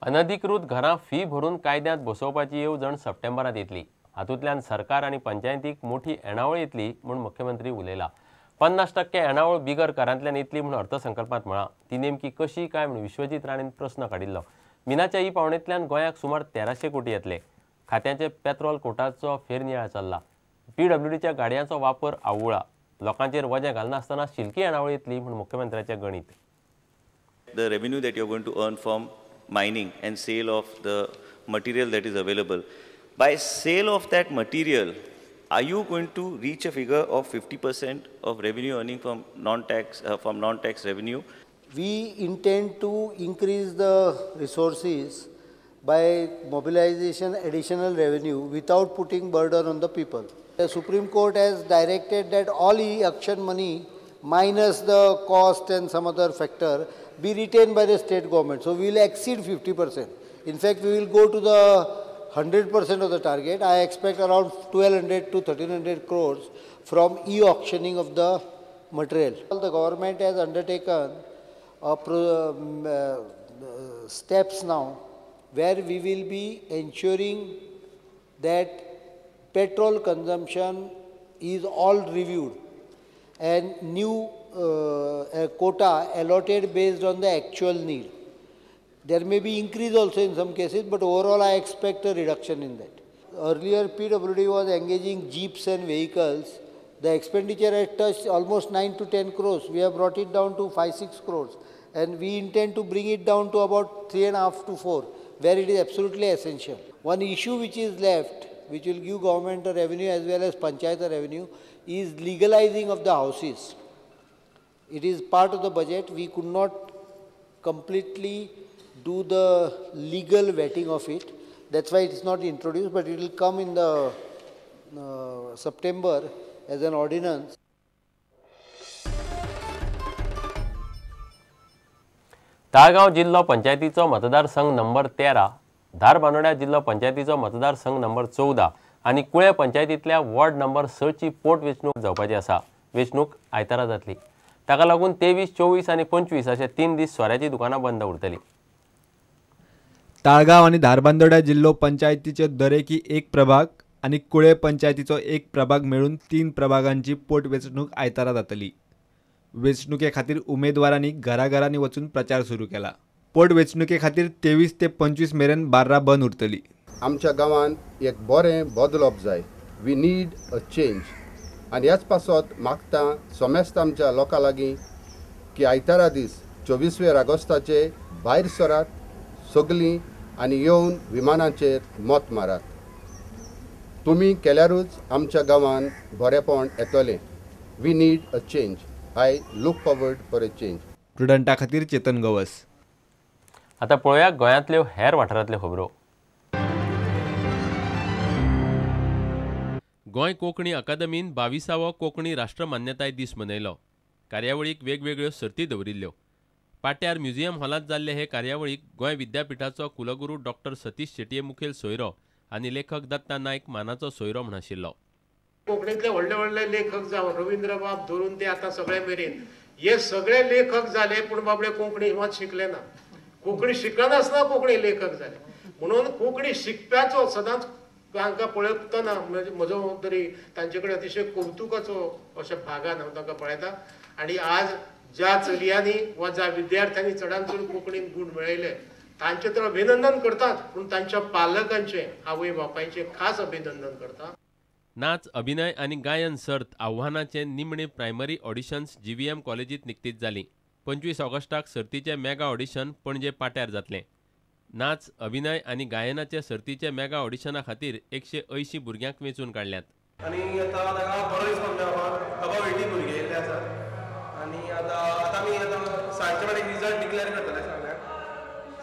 अनधिकृत घरां फी भरून कायद्यांत बसोवपाची येवजण सप्टेंबरांत येतली. हातूंतल्यान सरकार आनी पंचायतीक मोठी येणावळ येतली म्हूण मुख्यमंत्री उलयला. 50% येणावळ बिगर करांतल्यान येतली म्हूण अर्थसंकल्पांत म्हळां. ती नेमकी कशी काय म्हूण विश्वजीत राणेन प्रस्न काडिल्लो. मिनाच्या ई पावणेंतल्यान गोंयाक सुमार 1300 कोटी येतले. खात्याचे पेट्रोल कोटाचो फेरनियाळ चल्ला. पीडब्ल्यूडीच्या गाडयांचो वापर आव्वळा. लोकांचेर वजें घालनासतना शिलकी येणावळ येतली म्हूण मुख्यमंत्र्याचें गणीत. The revenue that you are going to earn from mining and sale of the material that is available, by sale of that material, are you going to reach a figure of 50% of revenue earning from non-tax revenue? We intend to increase the resources by mobilization additional revenue without putting burden on the people. The Supreme Court has directed that all e-auction money minus the cost and some other factor be retained by the state government. So we will exceed 50%. In fact, we will go to the 100% of the target. I expect around 1200 to 1300 crores from e-auctioning of the material. The government has undertaken steps now where we will be ensuring that petrol consumption is all reviewed and new quota allotted based on the actual need. There may be increase also in some cases, but overall I expect a reduction in that. Earlier PWD was engaging jeeps and vehicles. The expenditure had touched almost 9 to 10 crores. We have brought it down to 5-6 crores and we intend to bring it down to about 3.5 to 4, where it is absolutely essential. One issue which is left, which will give government a revenue as well as panchayat a revenue, is legalizing of the houses. It is part of the budget. We could not completely do the legal vetting of it. That's why it is not introduced, but it will come in the September as an ordinance. Taleigao जिल्लो पंचायतीचो मतदारसंघ number 13, धारबांदोड्या जिल्लो पंचायतीचो मतदारसंघ number 14 आनी कुळे पंचायतींतल्या ward number 6 ची पोटवेंचणूक जावपाची आसा. वेंचणूक आयतारा जातली. ताका लागून 23, 24 आनी 25 अशे 3 दीस सोऱ्याची दुकानां बंद उरतली. ताळगांव आनी धारबांदोड्या जिल्लो पंचायतीचे दरेकी एक प्रभाग आनी कुळे पंचायतीचो एक प्रभाग मेळून 3 प्रभागांची पोटवेंचणूक आयतारा जातली. वेंचणुके खातीर उमेदवारांनी घराघरांनी वचून प्रचार सुरू केला. पोटवेंचणुके खातीर 23 ते 25 मेरेन बार्रां बंद उरतली. आमच्या गांवांत एक बरें बदलप जाय. We need a change. आनी ह्याच पासत मागता समेस्त आमच्या लोकां लागीं की आयतारा दीस 24 ऑगस्टाचे भायर सरात सगळीं आनी येवन विमानाचेर मत मारात. तुमी केल्यारूच आमच्या गांवांत बरेपण येतलें. We need a change. I look forward for a change. प्रुडंटा खातीर चेतन गवस. आतां पळोवया गोंयांतल्यो हेर वाठारांतल्यो खबरो. गोंय कोंकणी अकादमीन 22वो कोंकणी राष्ट्रमान्यताय दीस मनयलो. कार्यावळीक वेगवेगळ्यो सर्ती दवरिल्ल्यो. पाट्यार म्युझियम हॉलांत जाल्ले हे कार्यावळीक गोंय विद्यापिठाचो कुलगुरू डॉक्टर सतीश शेटये मुखेल सोयरो आनी लेखक दत्ता नायक मानाचो सोयरो म्हूण आशिल्लो. कोंकणींतले व्हडले व्हडले लेखक जावं रवींद्रबाब धरून ते आतां सगळे मेरेन हे सगळे लेखक जाले, पूण बाबडे कोंकणी मात शिकले ना. कोंकणी शिकनासतना कोंकणी लेखक जाले. म्हणून कोंकणी शिकप्याचो सदांच तांकां पळयतना म्हजो तरी तांचे कडेन अतिशय कौतुकाचो अशा भागान हांव तांकां पळयता. आनी आज ज्या चलयांनी वा ज्या विद्यार्थ्यांनी चडान चड कोंकणीन गूण मेळयले तांचें तर अभिनंदन करतात, पूण तांच्या पालकांचें आवय बापायचें खास अभिनंदन करता. नाच, अभिनय आनी गायन सर्त आव्हानाचे निमणे प्रायमरी ऑडिशन्स जीव्हीएम कॉलेजीत निकतीच जालीं. 25 ऑगस्टाक सर्तीचें मेगा ऑडिशन पणजे पाट्यार जातलें. नाच, अभिनय आनी गायनाचे सर्तीचे मेगा ऑडिशना खातीर 180 भुरग्यांक वेंचून काडल्यात. आनी आतां ताका बरो रिस्पॉन्स मेळ्ळो. अबाव 80 भुरगे येयल्ले आसात आनी आतां आतां आमी आतां सांजचे कडेन रिजल्ट डिक्लेअर करतले सगळ्यांक.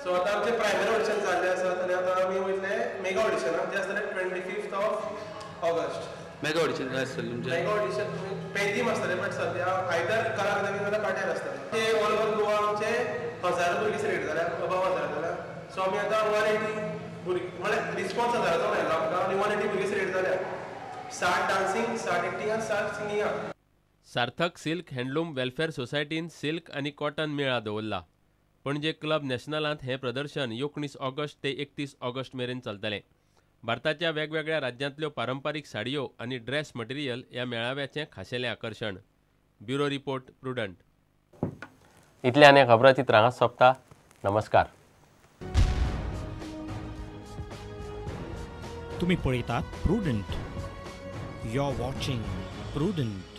सो आतां आमचे प्रायमरी ऑडिशन जाल्ले आसात आनी आतां आमी वयतले मेगा ऑडिशनाक, जे आसतले 25 ऑगस्ट. मेगा ऑडिशन काय आसतलें तुमचें? मेगा ऑडिशन पेंजीम आसतलें, बट सद्या आयदर कला अकादमी नाल्यार पाट्यार आसतलें. ते ऑल ओवर गोवा आमचे 1000 भुरगीं सिलेक्ट जाल्या, अबाव 1000 जाल्या. सो आमी आतां 180 भुरगीं, म्हळ्यार रिस्पॉन्स 1000चो मेळ्ळो आमकां आनी 180 भुरगीं सिलेक्ट जाल्या. 60 डान्सींग, 60 एक्टिंगाक, 60 सिंगिंगाक. सार्थक सिल्क हँडलूम वेलफेअर सोसायटीन सिल्क आनी कॉटन मेळा दवरला. पणजे क्लब नॅशनलांत हें प्रदर्शन 19 ऑगस्ट ते 31 ऑगस्ट मेरेन चलतलें. भारताच्या वेगवेगळ्या राज्यांतल्यो पारंपारीक साडयो आनी ड्रेस मटेरियल ह्या मेळाव्याचें खाशेलें आकर्शण. Bureau report, Prudent. इतलें आनी खबराचित्रां हांगाच सोंपता. नमस्कार. तुम्ही पळयतात Prudent. You are watching Prudent.